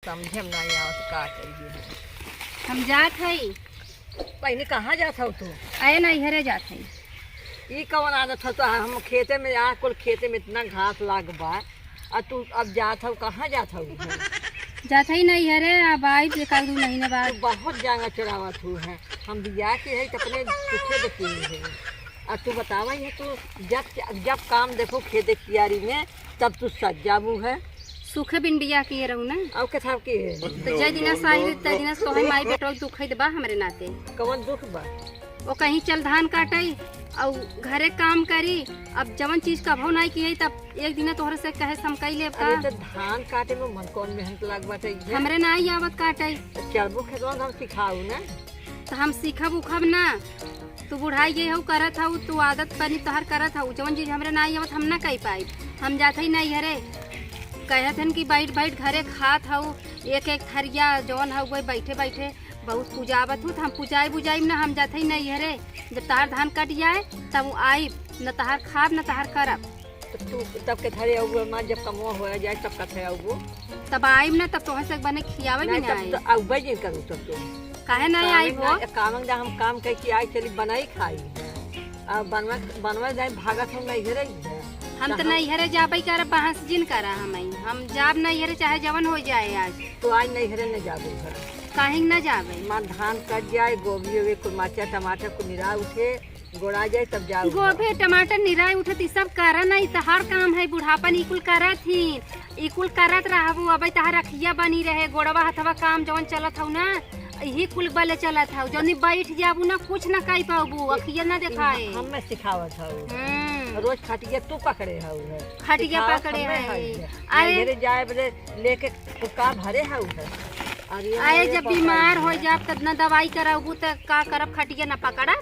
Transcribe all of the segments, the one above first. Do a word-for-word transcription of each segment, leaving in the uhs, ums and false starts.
समझे में नहीं आवत, का करिए। हम जात हई। बहिनी, कहाँ जात हऊ तू? अरे, नैहरे जात हई। ई कवन आदत हऊ तो? हम खेते में आ, कुल खेते में इतना घास लाग बा, आ तू अब जात हऊ, कहाँ जात हऊ? जात हई नैहरे, अब आइब एक आध दू महीने बाद। तू बहुत जांगा चोरावत हऊ है। हम बियाह के है तो अपने सुखे देखी है। आ तू बतावा है, तू जब, जब काम देखो खेते कियारी में, तब तू सज जाबू है। सुखे बिन बियाह किए रहू ना। और के थाव के है? तो जय दिना साहिल, तय दिना तोहे माई बेटवा के दुख है बा हमरे नाते। कवन दुख बा? वो कहीं चल धान काटई, और घरे काम करी। अब जवन चीज कभो नहीं की है, तब एक दिना तोहरे से कहे से हम कई लेब का? अरे, तो धान काटे में मन कौन मेहनत लाग बाटे, ये? हमरे ना ही आवत काटई। तो चलबू खेतवा में, हम सिखाऊ ना। तो हम सीखब उखब ना, तू बुढ़ाई गई हऊ, करत हऊ, तू आदत बनी तोहर करत हऊ, जवन चीज हमरे ना आवत हम ना कई पाई। हम जात हई नैहरे, कहत हन कि बैठ बैठ घरे खात हऊ एक एक थरिया जवन हऊ वही बैठे बैठे बहुत पुजावत हऊ, तो हम पुजाई बुझाई ना, हम जात हई नैहरे। जब तहार धान कट जाए तब आइब, न तहार खाब न तहार करब। तो तू तब के धरे अउबो, हमार जब कमवा होया जाए, तब का धरे अउबो। तब आइब ना, तब तोहे से बने खियावे भी ना, ना तब आई। तो अउबे जिन करू तब तो। काहे ना आई कामन हो? ना, कामन ना हम काम कह के आई, चली बनाई खाई है। आ बनवा, बनवा जाए, भागत हम नहीं हेरे ही है। हम तो तो हम नहीं हेरे जाबे करब, बहस जिन करा हम आई। हम जाब नहीं हेरे, चाहे जवन हो जाए आज। तो आज नहीं हेरे न जाबे घर। काहे न जाबे? माँ धान कट जाए, गोभी ओभी, कुल मरचा, टमाटर, कुल निरा उठे, गोड़ा जाए तब जाओ। गोभी, टमाटर निराई उठत, ई सब करा ना, ई तहार काम है, बुढ़ापन ई कुल करत ही, ई कुल करत रहबू, अबे तहार अखिया बनी रहे, गोड़वा हथवा काम जवन चलत हऊ ना, यही कुल बले चलत हऊ, जौनी बैठ जाबू ना, कुछ ना कई पाबू, अखिया ना देखाए। हम में सिखावत हऊ। हम्म। रोज खटिया तू पकड़े हऊ है। खटिया सिखावत पकड़े हमें है। हई है। अरे। मेरे जाए बदे लेके तू का भरे हऊ है। अरे अरे, मेरे जब पापा बीमार जी। हो जाब, तब ना दवाई कराबू, त का करब, खटिया ना पकड़ब?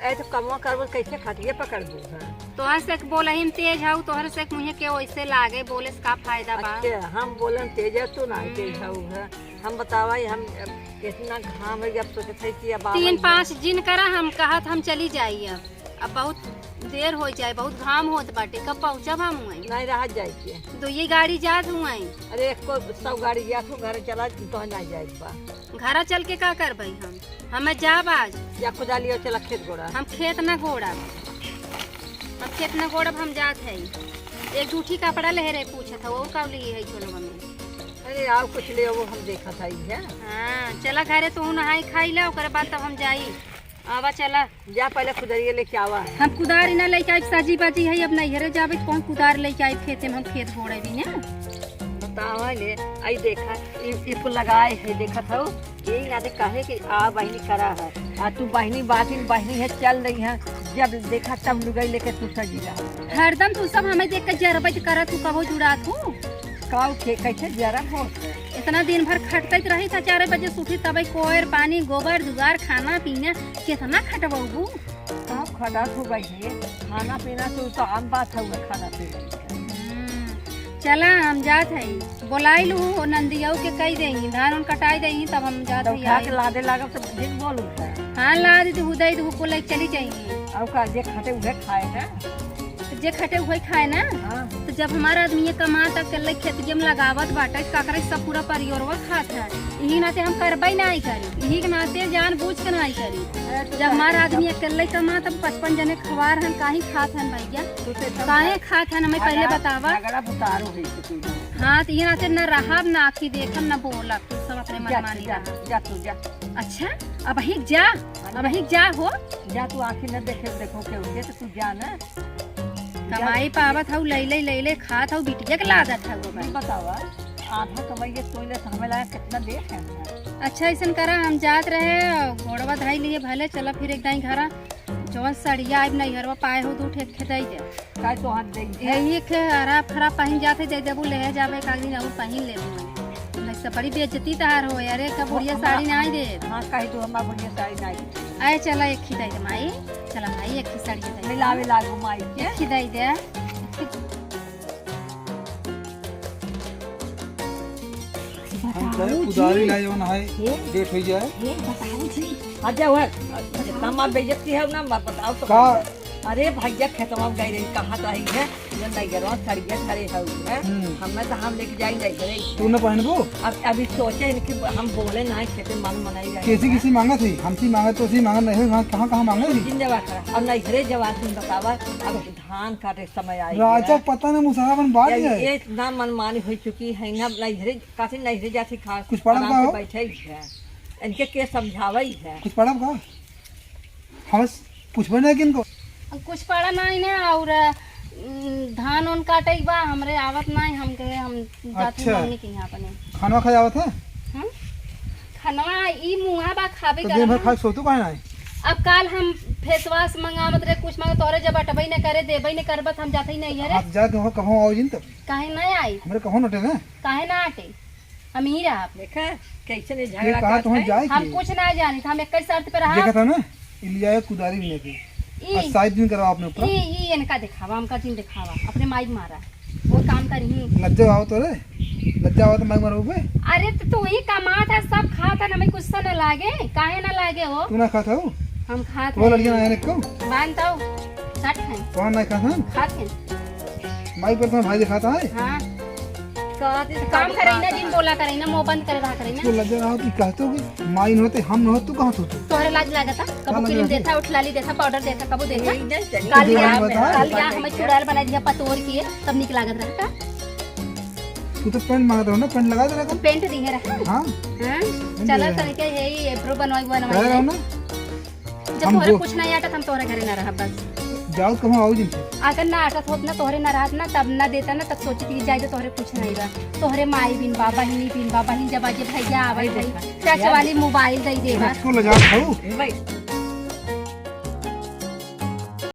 ए, तो कमवा करबो, कैसे खटिया पकड़बू, हाँ? तोहर से एक बोलही में तेज हऊ, तोहर से एक मुँहे के वैसे लागे, बोले से का फायदा बा? अच्छा, हम बोलन तेज है, तू ना हम्म। तेज हऊ है। हम बतावा, हम अब इतना घाम है, अब सोचत है कि अब आवल तीन जाए। पाँच जिन करा, हम कहत हम चली जाई अब। अब बहुत देर हो जाए, बहुत घाम होत बाटे, कब पहुँचब हम वहीं? नहीं रहा जाए के। दो ये गाड़ी जात हुआ। अरे, एक को सौ गाड़ी जात हो, घर चला, तो ना जाए बा। घरा चल के का करबई हम? हमें जाब आज। या कुदाली और चला खेत गोड़ा। हम खेत ना गोड़ब। हम खेत ना गोड़ब, हम जात है। एक जूठी कपड़ा ले रहे, पूछत है, और का लिए है झोलवा में? अरे, आओ कुछ ले, वो हम देखत है, है। हाँ, चला घरे, तू नहाई खाई ला, ओकरे बाद तब हम जाई। आवा, चला। जा, पहले कुदरिया लेके आवा। हम कुदारी ना लेके आई, साजी बाजी है, अब नैहरे जाबे, कौन कुदार लेके आई खेते में, हम खेत गोड़े भी ना। बतावा ले, आई देखा, ई, ई कुल लगाए है, देखत हऊ, यही नाते कहे कि आ बहिनी करा है, आ तू बहिनी बातिन बहिनी है, चल रही है, जब देखा तब लुगाई लेके तू सजी रहा। हरदम तू सब हमें देख के जरबत करत हऊ, कबो जुड़ात हऊ। काऊ के कैसे जरब हो? इतना दिन भर खटकत रही था, चार बजे से उठी, तबे कोयर, पानी, गोबर, जुगाड़, खाना, पीना, कितना खटबऊ? का खटत हो गई है? खाना पीना तो, तो आम बात है, खाना पीना। हम्म, चला, हम जात हई, बोलाई लू हो नंदियऊ के कई देही, धान उन कटाई देही, तब हम जात तो हई उठा आई। के लादे लागब तो दिन बोल उठा। हाँ, लाद दू, दे दू, को लेके चली जाई। और का, जे खटे उहे खाए ना। तो जे खटे उहे खाए ना। हाँ। तो जब हमार आदमी ये कमात, अकेले खेतिया में लगावत बाटे, काकरे सब पूरा परिवारवा खात है, यही नाते हम करबे नाई करी, यही के नाते जान बूझ के नाई करी। अरे, तो जब हमार काहे आदमी सब अकेले कमात, अब पचपन जने खवार हन, काहे खात हन भैया? तू तो एकदम काहे झग-, खात हन, हमें पहले झगड़ा, बतावा। झगड़ा बुतारू है तो तू। हाँ, तो ये नाते न रहब, न आँखी देखब, न बोलब, तू सब अपने जा, मनमानी जा, रहा। जा तू, जा। अच्छा, अबही जा, हाँ, अबही जा हो। जा तू, आँखी न देखे, देखो के उठे, तो तू जा ना। कमाई पावत हऊ, लैले, लैले खात हऊ, बिटिया के लादत हऊ भाई। बतावा, आधा कमाई ये तोइले से हमें लगा कितना देर है। अच्छा, ऐसन करा, हम जात रहे, गोड़वा धई लिए भले, चला फिर एक दाई घरा, जवन सड़िया आइब नैहरवा पाए हो, दू ठे खेदाई दे। काय तो हाथ दे है। यही एक हरा फरा पहिन जात है, दे देबू, ले जाबे, एक आदमी और पहिन लेबू। नहीं तो बड़ी बेइज्जती तहार हो, अरे, का बुढ़िया साड़ी नहीं दे। हाँ, कही तू हमार बुढ़िया साड़ी नहीं दे। आए, चला, एक ही दे दे, माई। चला माई, एक ही साड़ी दे दे। मिलावे लागू माई के। एक ही दे दे। हम बताओ कहे जी। कुदारी लाए जवन है, हे। डेट हो जाए। हे, बताओ जी। अच्छा, हुआ। जितना मार बेइज्जती है ना, मत बताओ तो। का? अरे भैया, खेतवा में गई रही, कहाँ तो आई है, जो नैयरवा सड़िया धरे हऊ है, हम्म। हमें तो हम लेके जाई नैयरे। तू न पहनबू? अब अभी सोचे हैं कि हम बोले ना, खेते मन मनाई जाए। कैसी कैसी मांगत है? हमसे मांगत तो सी मांगत नहीं है, कहाँ कहाँ मांगत है? जिंदे बात है। अब नैयरे जवाब तुम बतावा, अब धान काटे समय आई राजा है। पता नहीं मुसहरा बन बांट ये, जाए। ये इतना मनमानी हो चुकी है ना, नैहरे, काफी नैहरे जाती खा, कुछ पढ़ब आराम का से हो? बैठे ही है। इनके के समझावे ही है। कुछ पढ़ब का? हम पूछबे नहीं किनको। कुछ पढ़ा नहीं ना, और, उम, धान उन काटे के बा, हमरे आवत नहीं, हम कहे हम जाते अच्छा। मम्मी के यहाँ अपने। खाना खाए आवत है? हम? खनवा ई मुहा बा, खाबे तो दिन भर करब। खाए सोतू काहे नाही? अब काल हम face wash मंगावत रहे, कुछ मंगा, तोहरे जब अटबई न करे, देबई न करबत, हम जाते ही नहीं है रे। आप जाके वहाँ कहूँ आओ जिन तब। काहे नहीं आई? हमरे कहूँ नटे ना। काहे ना आटे? हम ही रहब। देखा, कैसे नहीं ये झगड़ा कहा करत तुम है? जाए हम के? कुछ ना जानी, हम एक ही शर्त पे रहा। देखा था ना, इलिया कुदारी भी नहीं थी। ई। और साइड दिन कराओ अपने ऊपर। ई, ई इनका दिखावा, हमका जिन दिखावा, अपने माई मारा। वो काम करी। लज्जा आओ तो रे, लज्जा आओ तो मैं मरबू बे। अरे तो तू ही कमात है, सब खात है, हमें गुस्सा न लागे, काहे न लागे हो? तू ना खात हो? हम खात वो हैं। लड़कियां ना आने को? बांध तो, सट है। कौन ना खात है? खात है। माई पर तुम्हारा भाई दिखाता है? हाँ। कहते तो काम करे ना, जिन बोला करे ना, मुंह बंद करे रहा करे ना। तू लज्जा रहा, तू कहते हो कि माई न होते, हम न होते, तू कहाँ होते? तोहरे लाज लागता? कबो का लाज क्रीम लागता? देता, उठलाली देता, पाउडर देता, कबो देता? नहीं, नहीं, नहीं। काल तू या, बता। काल या हमें चुड़ैल बना दिया पतोर के, तब निक लागत रहता। तू तो पैंट मांगत रहो ना, पैंट लगा दे रहा। पैंट दिहे रहा। हाँ। हाँ? पैंट चला दिहे। तनिके हे ही एब्रो बनवाई, बनवाई कह रहा हूँ ना। जब हम तोहरे वो कुछ नहीं आटत, हम तोहरे घरे ना रहब बस। जाओ, कहूँ आओ जिनसे। अगर ना आटत होत ना, तोहरे ना रहत ना, तब ना देता ना, तब सोचती कि जाए तो तोहरे कुछ नहीं बा। तोहरे माई बिन बा, बहिनी बिन बा, बहिन जब आजे भैया आवे भाई, देखा। टच वाली मोबाइल दे देबा। इसको ले जाओ खाऊ। भाई।